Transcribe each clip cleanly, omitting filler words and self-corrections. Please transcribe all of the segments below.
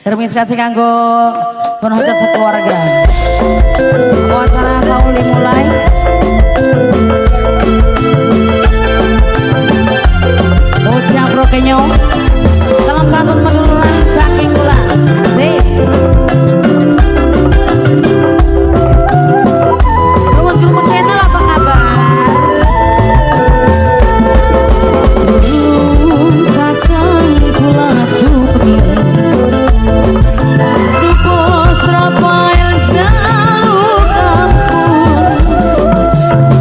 Terima kasih kanggo penghujat sekeluarga. Acara kauli mulai. Bocah Prokenyo. Salam santun menurunan saking kula. Sik. Rumus-rumus channel apa kabar? Kakang kula tupi Bos Rafael jaluk ampun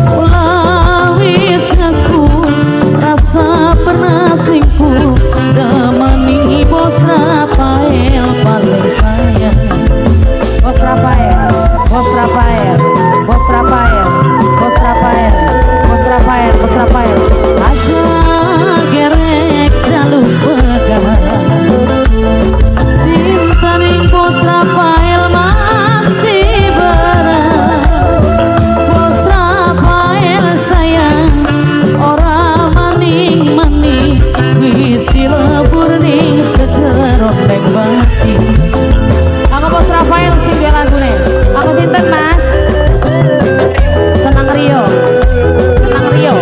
Kula wis ngaku rasa pernah selingkuh Demeni Bos Rafael paling sayang. Bos Rafael, Bos Rafael, Bos Rafael, Bos Rafael, Bos Rafael, Bos Rafael. Aja gerek jaluk pegang cinta ning Bos Rafael masih berat. Bos Rafael sayang ora maning-maning wis dilebur ning sejero ning bati. Aku Bos Rafael sing duwe lagune. Aku sinten Mas? Senang Rio. Senang Rio.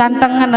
Cantengan.